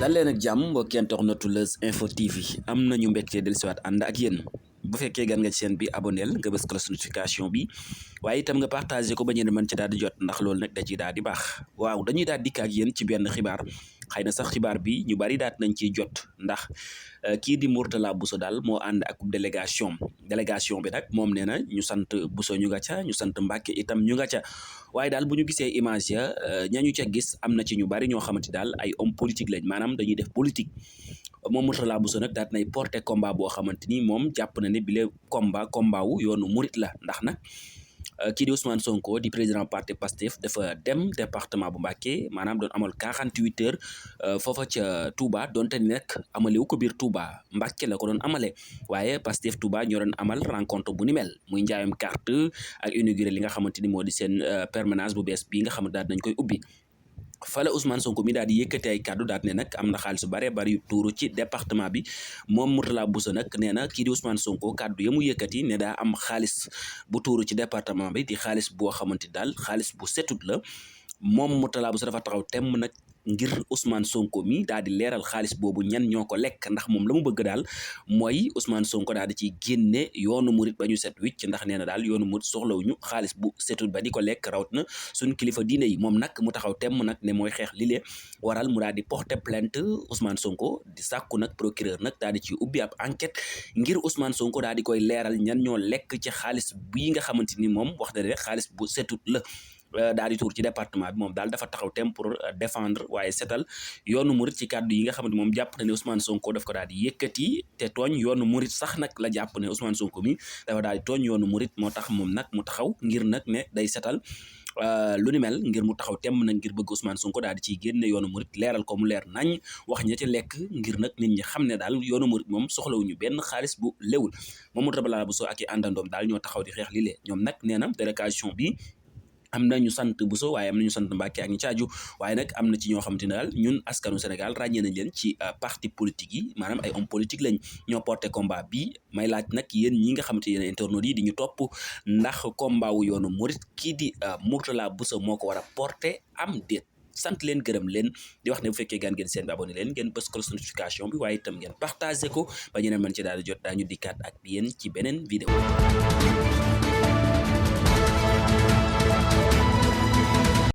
dal leen ak jàmm mbokki internetu Leuz Info TV am nañu mbégte dellusiwaat ànd ak yéen bu fekkee gan nga ci chaîne bi abonneel nga bës cloche notification bi waaye itam nga partagé ko ba ñeneen mën ci daal di jot ndax loolu nag da ciy daal di baax waaw dañuy daal dikk ak yéen ci benn xibaar xëy na sax xibaar bi ñu bari daat nañ ciy jot ndax kii di Mourtalla Bousso daal moo ànd ak délégation bi nag moom nee na ñu sant Bousso ñu nga ca ñu sant Mbàkke itam ñu nga ca waaye daal bu ñu gisee image ya ñañu ca gis am na ci ñu bari ñoo xamante daal ay homme politique lañ maanaam dañuy def politique moom Mourtalla Bousso nag daat nay porter combat boo xamante ni moom jàpp na ne bile combat wu yoonu murit la ndax nag kii di Ousmane Sonko di président parti Pastef dafa dem département bu Mbacké maanaam doon amal 48 heures foofa ca Touba donte ni nag amale wu ko biir Touba Mbacké la ko doon amale waaye Pastef Touba ñoo doon amal rencontre bu ni mel muy njaayam carte ak inauguré li nga xamante ni moo di seen permanence bu bees bii nga xamante daal nañ koy ubbi fala Ousmane Sonko mi daal di yëkkati ay kàddu daal ne nag am na xaalis bu bare bari yu tuuru ci département bi moom Mourtalla Bousso nag nee na kii di Ousmane Sonko kàddu ya mu yëkkati ne daa am xaalis bu tuuru ci département bi di xaalis boo xamante daal xaalis bu setut la moom Mourtalla Bousso dafa taxaw temm nag ngir Ousmane Sonko mi daal di leeral xaalis boobu ñan ñoo ko lekk ndax moom la mu bëgg daal mooy Ousmane Sonko daal di ciy génne yoonu murit ba ñu set wicc ndax nee na daal yoonu murit soxlawuñu xaalis bu setut ba di ko lekk rawat na suñu kilifa diine yi moom nag mu taxaw temm nag ne mooy xeex li lee waral mu daal di porter plainte Ousmane Sonko di sàkku nag procureur nag daal di ci ubbi ab enquête ngir Ousmane Sonko daal di koy leeral ñan ñoo lekk ci xaalis bii nga xamante ni moom wax na rek xaalis bu setut la daal di tuur ci département bi moom daal dafa taxaw tem pour défendre waaye setal yoonu murit ci kàddu yi nga xamante moom jàpp na ne Ousmane Sonko daf ko daal di yëkkati te tooñ yoonu murit sax nag la jàpp ne Ousmane Sonko mi dafa daal di tooñ yoonu murit moo tax moom nag mu taxaw ngir nag ne day setal lu ni mel ngir mu taxaw temm nag ngir bëgg Ousmane Sonko daal di ciy génne yoonu murit leeral ko mu leer nañ wax ña ci lekk ngir nag nit ñi xam ne daal yoonu murit moom soxlawuñu benn xaalis bu léwul moom Mourtalla Bousso ak i àndandoom daal ñoo taxaw di xeex li lee ñoom nag nee na délégation bi am na ñu sant Bousso waaye am na ñu sant Mbàkke ak ñu caaju waaye nag am na ci ñoo xamante ne daal ñun askanu Sénégal ràññee nañ leen ci parti politique yi maanaam ay homme politique lañ ñoo porté combat bi may laaj nag yéen ñi nga xamante yéen internautes yi di ñu topp ndax combat wu yoonu murit kii di Mourtalla Bousso moo ko war a porté am déet sant leen gërëm leen di wax ne bu fekkee gaan ngeen seen bi abonné leen ngeen bës cloche notification bi waaye itam ngeen partagé ko ba ñeneen mën ci daal di jot daañu dikkaat ak yéen ci beneen vidéo